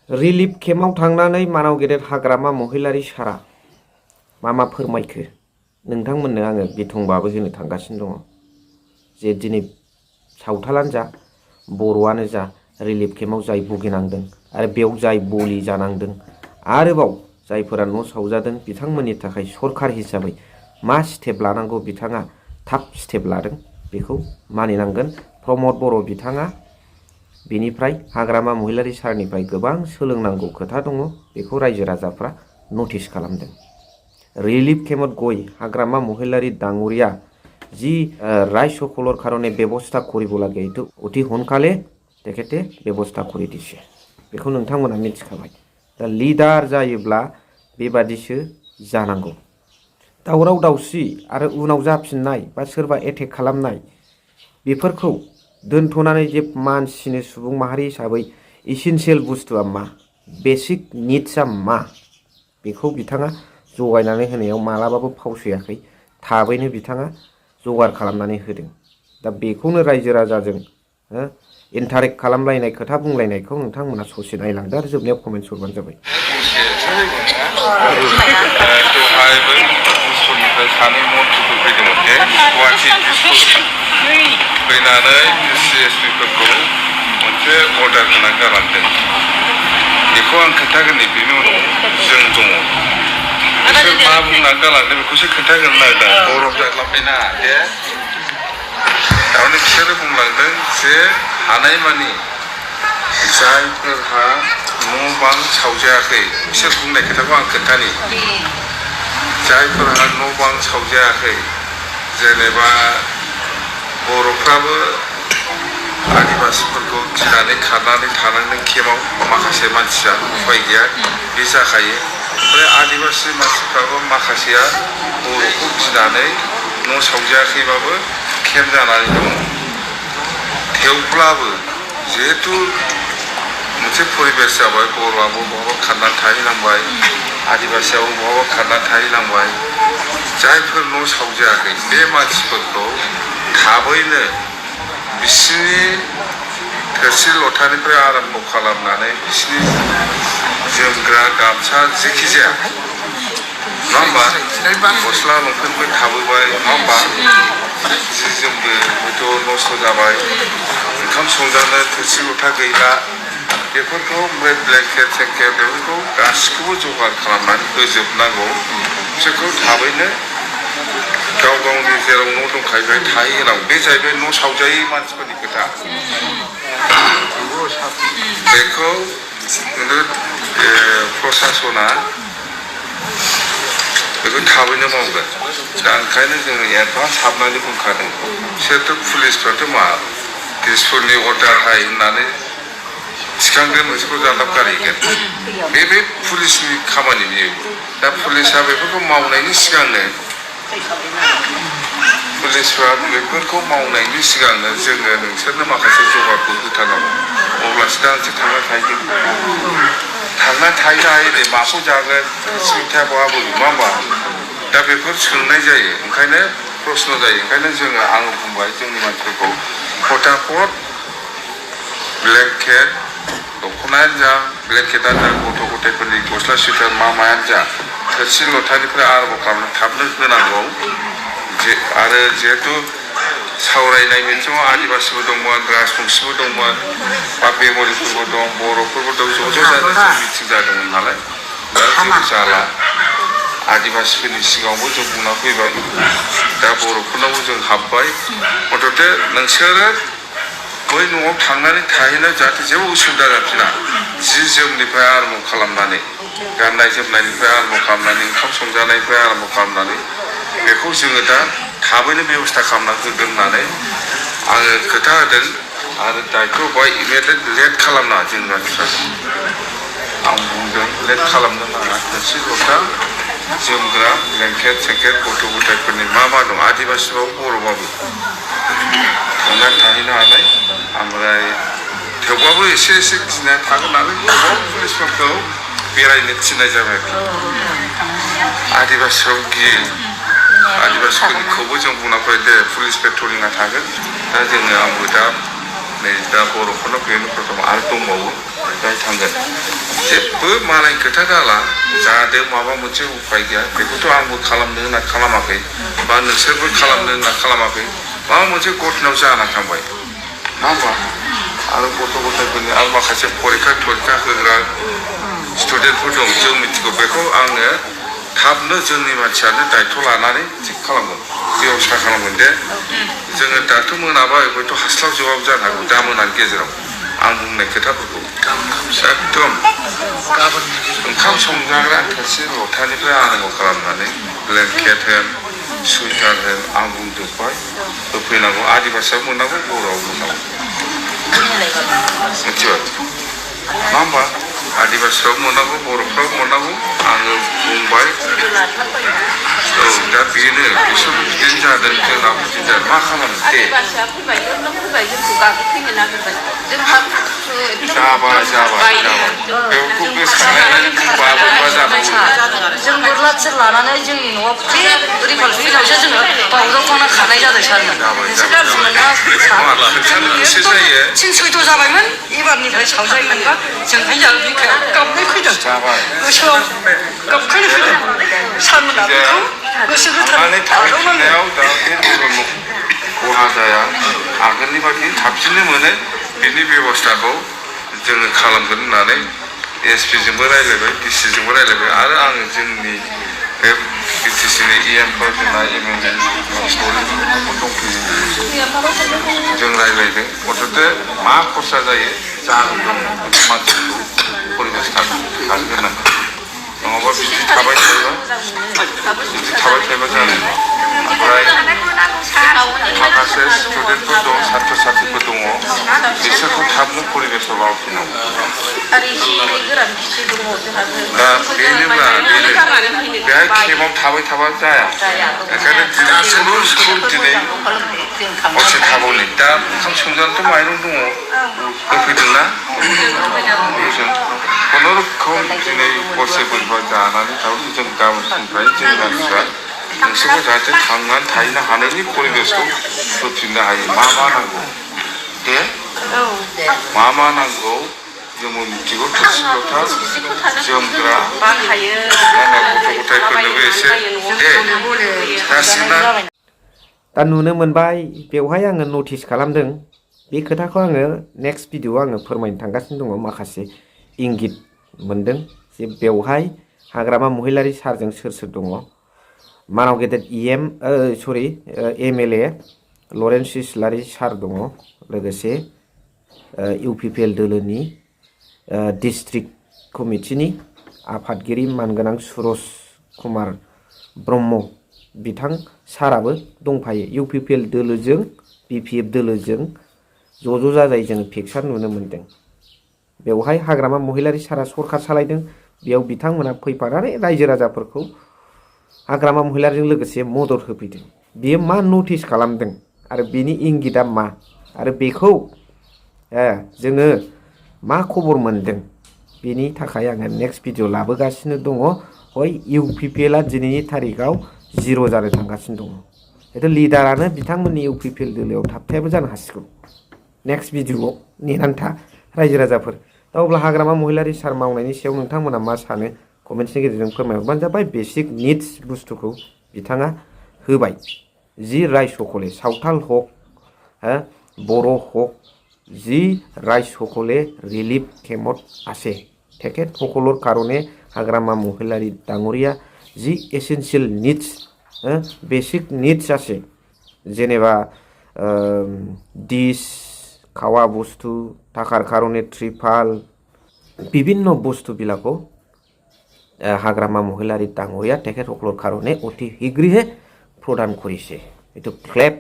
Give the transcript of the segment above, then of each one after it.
Relief केम्पआव थांनानै मानाव गेदेर हाग्रामा महिलारि सारा मा फोरमायखो नोंथांमोननो आङो बिथंबाबो होनो थांगासिनो दङ जे दिनै सावथालानो जा बर'आनो जा रिलिफ केम्पआव जाय भुगिनांदों आरो बेयाव जाय बलि जानांदों आरोबाव जायफोरा न' सावजादों बिथांमोननि थाखाय सरखार हिसाबै मा स्टेप लानांगौ बिथाङा थाब स्टेप लादों बेखौ मानिनांगोन। प्रमद बर' बिथाङा बेनिफ्राय हाग्रामा महिलारि सारनिफ्राय गोबां सोलोंनांगौ खोथा दङ बेखौ रायजो राजाफ्रा नटिस खालामदों। रिलिफ केम्पত গৈ হাগ্ৰামা মহিলাৰী ডাঙৰীয়া যি ৰাইজ সকলৰ কাৰণে ব্যৱস্থা কৰিব লাগে এইটো অতি সোনকালে তেখেতে ব্যৱস্থা কৰি দিছে बेखौ नोंथांमोना मिथिखाबाय। दा लिडार जायोब्ला बेबादिसो जानांगौ। दावराव दावसि आरो उनाव जाफिननाय बा सोरबा एटेक खालामनाय बेफोरखौ दोनथ'नानै जे मानसिनो सुबुं माहारि हिसाबै इसेन्सियेल बुस्थुआ मा बेसिक निड्सआ मा बेखौ बिथाङा जगायनानै होनायाव मालाबाबो फावसयाखै। थाबैनो बिथाङा जगार खालामनानै होदों। दा बेखौनो रायजो राजाजों इन्टारेक्ट खालामलायनाय खोथा बुंलायनायखौ नोंथांमोना ससे नायलांदो आरो जोबनायाव कमेन्ट हरबानो जाबाय। दहायबो दिसपुरनिफ्राय सानै मन्थ्रिफोर फैदोंमोन दे गुवाहाटि दिसपुर फैनानै CSP-फोरखौ मोनसे अर्डार होनानै गालांदों। बेखौ आं खोन्थागोन बेनि उनाव जों दङ बिसोर मा बुंनानै गालांदों बेखौसो खोन्थागोन नागिरदों। गरम जाग्लाबबायना दे थारमाने बिसोरो बुंलांदों जे हानायमानि जायफोरहा न' बां सावजायाखै बिसोर बुंनाय खोथाखौ आं खोन्थानि। जायफोरहा न' बां सावजायाखै जेनेबा बर'फ्राबो आदिबासिफोरखौ गिनानै खारनानै थानांदों केम्पआव माखासे मानसिया उफाय गैया बे जाखायो। ओमफ्राय आदिबासि मानसिफ्राबो माखासेया बर'खौ गिनानै न' सावजायाखैबाबो केम्प जानानै दङ। थेवब्लाबो जिहेतु मोनसे परिबेस जाबाय बर'आबो बहाबा खारनानै थाहैनांबाय आदिबासियाबो बहाबा खारनानै थाहैनांबाय जायफोर न' सावजायाखै बे मानसिफोरखौ थाबैनो बिसिनि थोरसि लथानिफ्राय आरम्भ खालामनानै बिसिनि जोमग्रा गामसा जेखि जाया नङा होमबा गस्ला लंपेन्टबो थाबोबाय नङा होमबा जि जोमबो हयथ' नस्थ' जाबाय ओंखाम संजानो थोरसि लथा गैला बेफोरखौ ओमफ्राय ब्लेंकेट सेंकेट बेफोरखौ गासिखौबो जगार खालामनानै होजोबनांगौ। बिसोरखौ थाबैनो गाव गावनि जेराव न' दंखायो बेहाय थाहैहोनांगौ। बे जाहैबाय न' सावजायै मानसिफोरनि खोथा। बेखौ प्रसासना बेखौ थाबैनो मावगोन। दा ओंखायनो जोङो एडभान्स हाबनानै बुंखादों बिसोरथ' पुलिसफ्राथ' मा दिसपुरनि अर्डार हाय होननानै थिखांगोन नोंसोरखौ जालाब गारहैगोन बे पुलिसनि खामानि बियो। दा पुलिसा बेफोरखौ मावनायनि सिगांनो पुलिसफ्रा बेफोरखौ मावनायनि सिगांनो जोङो नोंसोरनो माखासे जगारखौ होथारनांगौ अब्लासो दा नोंसोर थांना थाहैगोन। थांना थाहैनो हायो दे माखौ जागोन सिन्था बहाबो नङा होमबा दा बेफोर सोंनाय जायो ओंखायनो प्रश्न जायो। ओंखायनो जोङो आङो बुंबाय जोंनि मानसिफोरखौ फटाफट ब्लेंकेट दख'नायानो जा ब्लेंकेटानो जा गथ' गथायफोरनि गस्ला सुइटार मायानो जा थोरसि लथानिफ्राय आरम्भ खालामनानै थाबनो होनांगौ। आरो जिहेतु सावरायनाय बिथिङाव आदिबासिबो दंमोन राजबंसिबो दंमोन बा बेंगलिफोरबो दं बर'फोरबो दं ज' जानानै मिटिं जादोंमोन नालाय दा जेबो जाला आदिबासिफोरनि सिगाङावबो जों बुंना फैबाय दा बर'फोरनावबो जों हाबबाय मथथे नोंसोरो बै न'आव थांनानै थाहैनायाव जाहाथे जेबो उसुबिदा जाफिना जि जोमनिफ्राय आरम्भ खालामनानै गाननाय जोमनायनिफ्राय आरम्भ खालामनानै ओंखाम संजानायनिफ्राय आरम्भ खालामनानै बेखौ जोङो दा थाबैनो बेबस्था खालामना होगोन होननानै आङो खोथा होदों। आरो दायथ' बाय इमिडियेट लेट खालामनाङा जोंनि मानसिफ्रा आं बुंदों लेट खालामनो नाङा थोरसि लथा जोमग्रा ब्लेंकेट सेंकेट गथ' गथायफोरनि मा दं आदिबासिबाबो बर'बाबो थांनानै थाहैनो हानाय। ओमफ्राय थेवबाबो एसे गिनाय थागोन नालाय गोबां पुलिसफोरखौ बेरायनो थिननाय जाबाय। आदिबासियाव गियो आदिबासिफोरनिखौबो जों बुंना फैबाय दे पुलिस पेट्रलिंआ थागोन। दा जोङो आंबो दा नै दा बर'फोरनाव बेनो प्रथम आरो दंबावो बेहाय थांगोन जेबो मालाय खोथा दाला जाहाथे माबा मोनसे उफाय गैया बेखौथ' आंबो खालामनो होनना खालामाखै बा नोंसोरबो खालामनो होनना खालामाखै माबा मोनसे घटनायाव जाना थांबाय नङा होमबा आरो गथ' गथायफोरनि आरो माखासे फरिखा होग्रा स्टुडेन्टफोर दं जों मिथिगौ बेखौ आङो थाबनो जोंनि मानसियानो दायथ' लानानै थिग खालामगोन बेबस्था खालामगोन दे जोङो दाथ' मोनाबाय हयथ' हास्लाबजोबाबो जानो हागौ दा मोनानि गेजेराव आं बुंनाय खोथाफोरखौ एकदम ओंखाम संजाग्रा थोरसि लथानिफ्राय आराम्भ खालामनानै ब्लेंकेट होन सुइटार होन आं बुंजोब्बाय होफैनांगौ आदिबासियाव मोननांगौ बर'आव मोननांगौ मिथिबाय नङा होमबा आदिबासिफ्राव मोननांगौ बर'फ्राव मोननांगौ आङो बुंबाय औ दा बेनो बिसोरबो बिदिनो जादों जोंनाबो बिदिनो जादों मा खालामनो दे जाबाय बेखौ गोसोखांनानै बुंबाबो मा जाबावो जों बोरला थिर लानानै जोंनि न'आव बे रिपाल्सनि उनावसो जोङो बावजाव थांना खानाय जादों सारमोन नोंसोर गाज्रि मोना थिन सयथ' जाबायमोन एबारनिफ्राय सावजायोमोनबा जोंहाय जागोन बिखायाव गाबनाय फैदों गोसोआव गाबखायनो फैदों सारमोना बेखौ गोसो गोथारै थांनायाव जाहाथे खहा जाया आगोलनि बायदि थाबसिननो मोनो बिनि बेबस्थाखौ जोङो खालामगोन होननानै एसपिजोंबो रायज्लायबाय डिसिजोंबो रायज्लायबाय आरो आङो जोंनि बे बिटिसिनि इएमफोर जोंना एमएलए दंफैयो जों रायज्लायदों अथ'थे मा खरसा जायो जाहोदों मानसिखौ परिबेस थागोन नङाबा बिदि थाबाय थायोबा जानाय नङा ओमफ्राय माखासे स्टुडेन्टफोर दं सात्र साथ्रिफोर दङ बिसोरखौ थाबनो परिबेसाव लाबोफिननांगौ दा बेनोब्ला बेहाय केम्पआव थाबाय थाबा जाया ओंखायनो दिनै स्कुल दिनै हरसे थाबावनि दा ओंखाम संजानोथ' माइरं दङ होफैदोंना खुनुरुखुम दिनै हरसे बोरैबा जानानै थाबो जों गाबोन फुंनिफ्राय जोंनि मानसिफ्रा नोंसोरखौ जाहाथे थांनानै थाहैनो हानायनि परिबेसखौ होफिननो हायो मा नांगौ दे मा नांगौ जोंबो मिथिगौ थोरसि लथा जोमग्रा गथ' गथायफोरनोबो एसे दे गासिबो दा नुनो मोनबाय बेवहाय आङो नटिस खालामदों बे खोथाखौ आङो नेक्स्ट भिडिअ'आव आङो फोरमायनो थांगासिनो दङ माखासे इंगित मोनदों जे बेवहाय हाग्रामा महिलारि सारजों सोर दङ मानाव गेदेर एमएलए लरेन्स इस्लारि सार दङ लोगोसे इउपिपिएल दोलोनि डिस्ट्रिक्ट कमिटिनि आफादगिरि मानगोनां सुरज कुमार ब्रह्म बिथां साराबो दंफायो इउपिपिएल दोलोजों बिपिएफ दोलोजों ज' जाजाय जोङो पिकचार नुनो मोन्दों बेवहाय हाग्रामा महिलारि सारा सरखार सालायदों बेयाव बिथांमोना फैफानानै रायजो राजाफोरखौ हाग्रामा महिलारिजों लोगोसे मदद होफैदों बियो मा नटिस खालामदों आरो बिनि इंगितआ मा आरो बेखौ जोङो मा खबर मोन्दों बेनि थाखाय आङो नेक्स्ट भिडिअ लाबोगासिनो दङ हय इउपिपिएलआ दिनैनि थारिखआव जिर' जानो थांगासिनो दङ हयथ' लिडारानो बिथांमोननि इउपिपिएल दोलोआव थाबथायाबो जानो हासिगौ नेक्स्ट भिडिअआव नेनानै था रायजो राजाफोर दा अब्ला हाग्रामा महिलारि सार मावनायनि सायाव नोंथांमोना मा सानो कमेन्ट्सनि गेजेरजों फोरमायहरबानो जाबाय बेसिक निड्स बुस्थुखौ बिथाङा होबाय जि राय सकले सावथाल हक बर' हक जि राय सकले रिलिफ केम्पत আছে তেখেত সকলৰ কাৰণে হাগ্ৰামা মহিলাৰী ডাঙৰীয়া যি এসেনশিয়াল নিডস বেসিক নিডস আছে যেনেবা ডিশ খাওয়া বস্তু থাকাৰ কাৰণে ত্ৰিপাল বিভিন্ন বস্তুবিলাকো হাগ্ৰামা মহিলাৰী ডাঙৰীয়া তেখেতসকলৰ কাৰণে অতি শীঘ্ৰে প্ৰদান কৰিছে এইটো ক্লেপ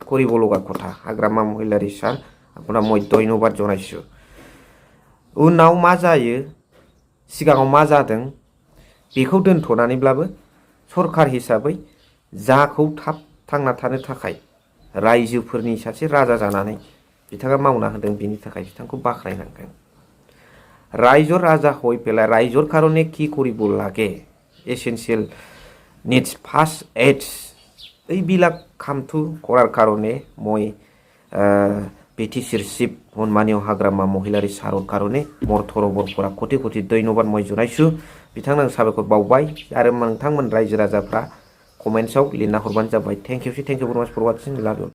কৰিব লগা কথা হাগ্ৰামা মহিলাৰী ছাৰ আপোনাক মই ধন্যবাদ জনাইছোঁ उनाव मा जायो सिगाङाव मा जादों बेखौ दोनथ'नानैब्लाबो सरखार हिसाबै जाखौ थाब थांना थानो थाखाय रायजोफोरनि सासे राजा जानानै बिथाङा मावना होदों बिनि थाखाय बिथांखौ बाख्नायनांगोन रायजोर राजा হৈ পেলাই ৰাইজৰ কাৰণে কি কৰিব লাগে এসেনশিয়াল নিডস ফাৰ্ষ্ট এইডছ এইবিলাক কামটো কৰাৰ কাৰণে মই BTC चिफ हनमानियाव हाग्रामा महिलारि सारद कारणे मर थरबरफोरा खौथि खौथि धन्यबाद मय जुनायसु बिथांनो आं साबायखर बावबाय आरो नोंथांमोन रायजो राजाफ्रा कमेन्ट्सआव लिरना हरबानो जाबाय थेंक इउ भेरि माच फर वाचिं लाभ इउ